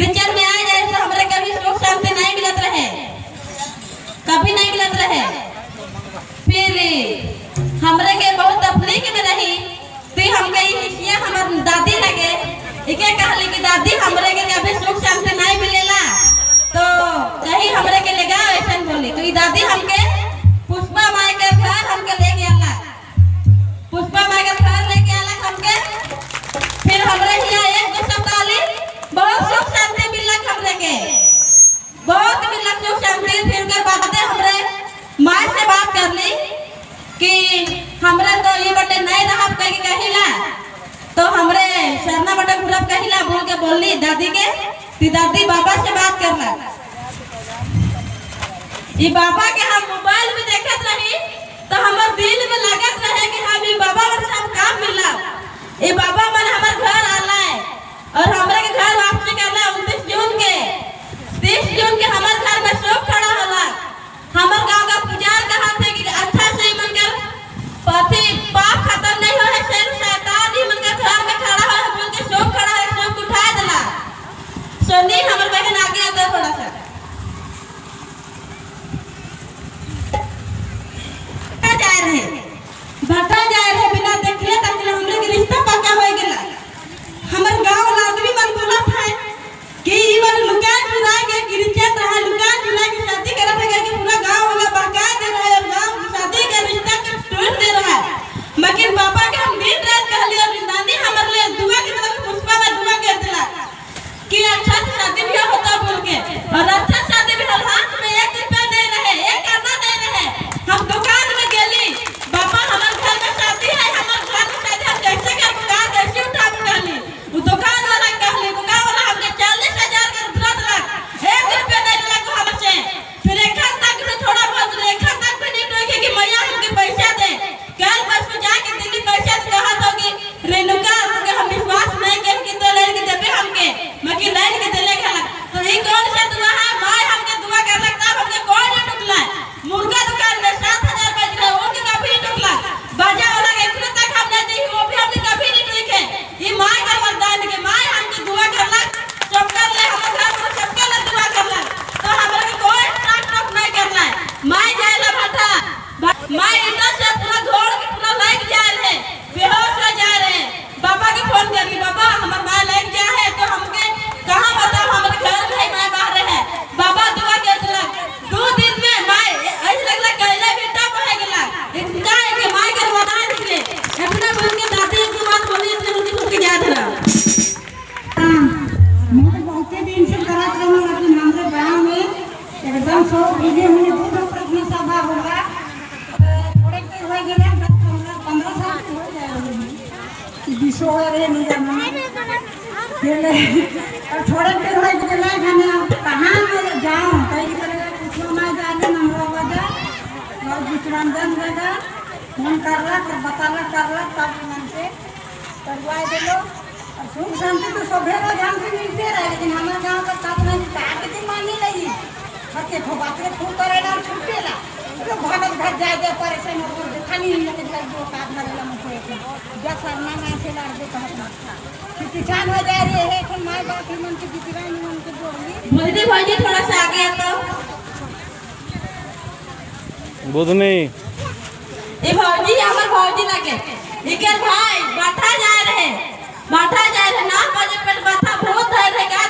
क्रिश्चियन में आ जाए तो हमरे कभी सुख शांति नहीं मिलत रहे, कभी नहीं मिलत रहे। फिर हमरे के बहुत तकलीफ में रही। फिर हम गई हिसिया हमर दादी लगे, इके कहली कि दादी हमरे के कभी सुख शांति नहीं मिलेला, तो कहीं हमरे के ले गए ऐसा बोली। तो ई दादी हमके पुष्पा माई के घर हमके ले गया, पुष्पा माई के घर लेके आला हमके। फिर हमरे हिया एक दो सप्ताह ली, बहुत सुख शांति मिलक हमरे के, बहुत मिलक सुख शांति। फिर उनके बाद हमरे माँ से बात कर ली कि हमरे तो ये बटे नहीं रहब कह के कहिला, तो हमरे सरना बटे घुरब कहिला बोल के बोलली दादी के। ती दादी बाबा से बात करला। ये बाबा के हम मोबाइल में देखत रही तो हमर दिल में लगत रहे कि हम ई बाबा मन से हम काम मिला। ये बाबा मन हमर घर आला है और हमरे के घर वापसी करला 29 जून के, 30 जून के हमर घर में शोक खड़ा होला। हमर गांव का पुजार कहा थे कि अच्छा से मन कर पति पाप खत्म नहीं हो है, सिर्फ शैतान ही मन के घर में खड़ा हो है बोल के शोक खड़ा है, शोक उठा दिला। सोनी हमर बहन आगे आता थोड़ा सा जा रहे, भाटा जा रहे बिना देखले तकले हमरे के रिश्ता पक्का हो गेला। हमर गांव वाला आदमी मन बोलत है कि ई मन लुका चुरा के क्रिश्चियन रहा, लुका चुरा के शादी करत है कि पूरा गांव वाला बहका दे रहा है और गांव की शादी के रिश्ता के तोड़ दे रहा है। मगर पापा के हम दिन रात कहली और नानी हमर ले दुआ के तरफ पुष्पा में दुआ कर दिला कि अच्छा से शादी ब्याह होता बोल के, और अच्छा शादी ब्याह, हाथ में एक रुपया नहीं रहे, एक आना नहीं रहे। हम दुकान में गेली, बाबा हमार घर में शादी है, हमार घर में शादी हम कैसे कर कार कैसे उठा कहली। वो दुकान वाला कहली, दुकान वाला हमने 40,000 का रुपया दिलक, एक रुपया नहीं दिलक हमसे। फिर एक तक भी थोड़ा बहुत रेखा तक भी नहीं टोके कि मैया हमके पैसा दे। कल परसों जाके दिल्ली पैसा तो कहा तो कि रेणुका तुके हम विश्वास नहीं कर कि तो लड़ के देबे हमके, मगर लड़ के देले खलक। तो ये कौन सा दुआ है? माय हमके दुआ करलक तब हमके कोई नहीं टुकला। मुर्गा दुकान में 7,000 बज रहे, उनके कभी नहीं टुकला। बाजा वाला के इतना तक हम नहीं दी, वो भी हमने कभी नहीं टुके। ये माय का वरदान के माय हमके दुआ करलक, सब कर ले हमर घर में सबके ले दुआ करलक, तो हमरा के कोई टाक टोक नहीं करला। माय जाएला भाटा, माय ईटा से पूरा घोड़ के पूरा लग जाए रहे, बेहोश हो जा रहे। बाबा के फोन करली, बाबा हमर माय लग जा है तो हमके कहाँ बताओ, हमरे घर में माय बाहर है। बाबा दुआ कर दिलक, 2 दिन में माय ऐसे लगला कैले बेटा बह गेला। इनका है कि माय के वरदान निकले। इतना बोल के दादी एक बात बोली, इतने बोल के सुन के याद रहा। मैं तो बहुते दिन से करत रहूँ, लेकिन हमारे गांव में एकदम सौ बीघे में दूध प्रार्थना सभा होला। थोड़े देर हो गए, 10 15 साल हो गए, बीसो हो रहे नहीं जाना। फिर और थोड़े देर हो गए, हमें कहाँ जाऊँ कहीं कुछ ना जाने नंबर बजा और विक्रमगंज लगा फोन करलक और बतालक करलक तब मन से करवा दिलो। और सुख शांति तो सभे रोज हमसे मिलते रहे, लेकिन हमारे गांव का तब नहीं काट के मानी लगी हर के ठो बात के खूब करेला और छुटेला तो भगत घर जाए जाए परेशान हो गए, खाली लेके घर जो काट लगेला मुझको एक जा सरना ना से लड़ दे कहत ना कि किसान हो जा रहे है तो माय बाप ही मन के बिचराई मन के बोली। भौजी भौजी थोड़ा सा आगे आता बुधनी। ये भौजी हमर भौजी लगे, इकर भाई बाठा जा रहे, बाठा जा रहे ना बजे पेट बाठा भूत है रे का